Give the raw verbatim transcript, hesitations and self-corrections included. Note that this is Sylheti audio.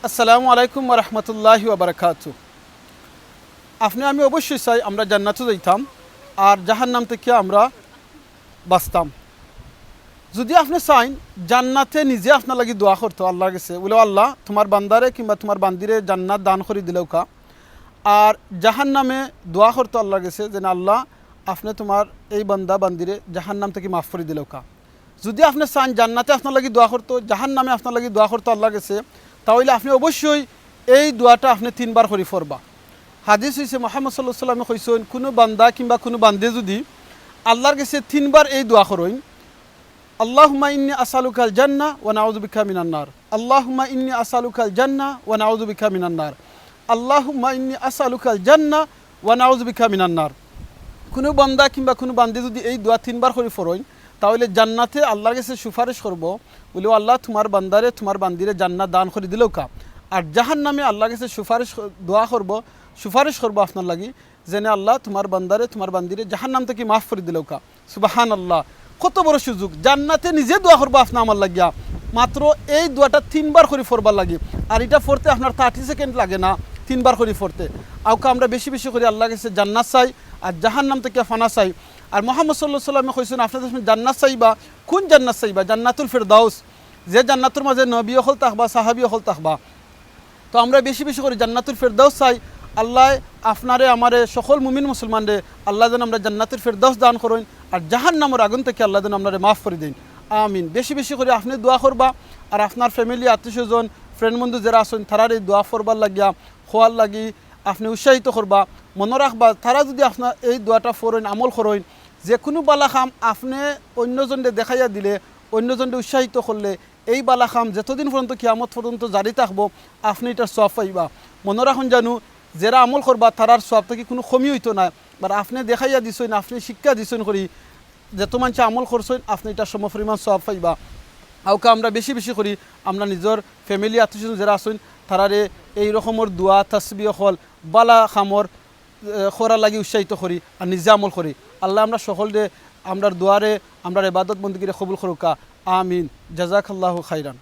আসসালামু আলাইকুম ওয়া রাহমাতুল্লাহি ওয়া বারাকাতু। আপনে আমি অবশ্যই চাই আমরা জান্নাতো যাইতাম, আর জাহান্নাম থাকি আমরা বাঁচতাম। যদি আপনে চাইন জান্নাতে নিজে আপনার লাগি দোয়া করতো আল্লাহর গেছে, বলে, "আল্লাহ, তুমার বান্দারে কিংবা তুমার বান্দিরে জান্নাত দান করি দিলাউক্কা।" আর জাহান্নামে দোয়া করতো আল্লাহর গেছে যেন, "আল্লাহ, আপনে তুমার এই বান্দা বান্দিরে জাহান্নাম থাকি মাফ করি দিলাউক্কা।" যদি আপনে চাইন জান্নাতে আপনার লাগি দোয়া করতো, জাহান্নামে আপনার লাগি দোয়া করতো আল্লাহর গেছে, তাইলে আপনে অবশ্যই এই দোয়াটা আপনে তিনবার করি পড়বা। হাদিস অইছে, মুহাম্মদ সাল্লাল্লাহু আলাইহি ওয়াসাল্লামে কইছইন, কুনু বান্দা কিংবা কুনু বান্দিয়ে যদি আল্লাহর গেছে তিনবার এই দোয়া করইন, "আল্লাহুম্মা ইন্নী আসআলুকাল জান্নাহ ওয়া নাউযু বিকা মিনান নার। আল্লাহুম্মা ইন্নী আসআলুকাল জান্নাহ ওয়া নাউযু বিকা মিনান নার। আল্লাহুম্মা ইন্নী আসআলুকাল জান্নাহ ওয়া নাউযু বিকা মিনান নার।" কুনু বান্দা কিংবা কুনু বান্দি যদি এই দোয়া তিনবার করি পড়ইন, তাইলে জান্নাতে আল্লাহর গেছে সুপারিশ করবো, বলে, "ও আল্লাহ, তুমার বান্দারে, তুমার বান্দিরে জান্নাত দান করি দিলাউক্কা।" আর জাহান্নামে আল্লাহর গেছে সুপারিশ ক-, দোয়া করবো, সুপারিশ করবো আপনার লাগি, যেন, "আল্লাহ, তুমার বান্দারে, তুমার বান্দিরে জাহান্নাম থাকি মাফ করি দিলাউক্কা।" সুবহানাল্লাহ, কত বড় সুযোগ! জান্নাতে নিজে দোয়া করবো আপনে আমার লাগিয়া, মাত্র এই দোয়াটা তিনবার করি পড়বার লাগি। আর ইটা পড়তে আপনার থার্টি সেকেন্ড লাগে না, তিনবার করি পড়তে। আউক্কা আমরা বেশি বেশি করি আল্লাহর গেছে জান্নাত চাই, আর জাহান্নাম থাকি ফানা চাই। আর মুহাম্মদ সাল্লাল্লাহু আলাইহি ওয়াসাল্লামে কইছইন, আপনে যখন জান্নাত চাইবা, কুন জান্নাত চাইবা? জান্নাতুল ফেরদাউস, যে জান্নাতর মাঝে নবী অকল থাকবা, সাহাবী অকল থাকবা। তো আমরা বেশি বেশি করি জান্নাতুল ফেরদাউস চাই। আল্লাহ আপনারে, আমারে, সকল মুমিন মুসলমানরে আল্লাহ যেন আমরা জান্নাতুল ফেরদাউস দান করইন, আর জাহান্নামর আগুন থাকি আল্লাহ যেন আমরারে মাফ করি দেইন। আমিন। বেশি বেশি করি আপনে দোয়া করবা, আর আপনার ফ্যামিলি, আত্মীয় স্বজন, ফ্রেন্ড বন্ধু যেরা আছইন, তারারে এই দোয়া পড়বার লাগিয়া, কওয়ার লাগি আপনে উৎসাহিত করবা। মনো রাখবা, তারা যদি আপনার এই দোয়াটা পড়ইন, আমল করইন, যে কুনু বালা কাম আপনে অইন্যজনরে দেখাইয়া দিলে, অইন্যজনরে উৎসাহিত করলে, এই বালা কাম যতদিন পর্যন্ত কিয়ামত পর্যন্ত জারি থাকবো, আপনে ইটার সওয়াব পাইবা। মনো রাখইন জানু, যেরা আমল করবা, তারার সওয়াব থাকি কুনু কমি অইতো নায়। আর আপনে দেখাইয়া দিছইন, আপনে শিক্ষা দিছইন করি, যত মানষে আমল করছইন, আপনে ইটার সমপরিমাণ সওয়াব পাইবা। আউক্কা আমরা বেশি বেশি করি আমরা নিজর ফ্যামিলি, আত্মীয় স্বজন যেরা আছইন, তারারে এই রকমর দোয়া, তাসবিহ অকল, বালা কামর, এ, করার লাগি উৎসাহিত করি, আর নিজে আমল করি। আল্লাহ আমরা সকলরে, আমরার দোয়ারে, আমরার ইবাদত বন্দেগিরে কবুল করউক্কা। আমিন। জাযাকাল্লাহু খাইরান।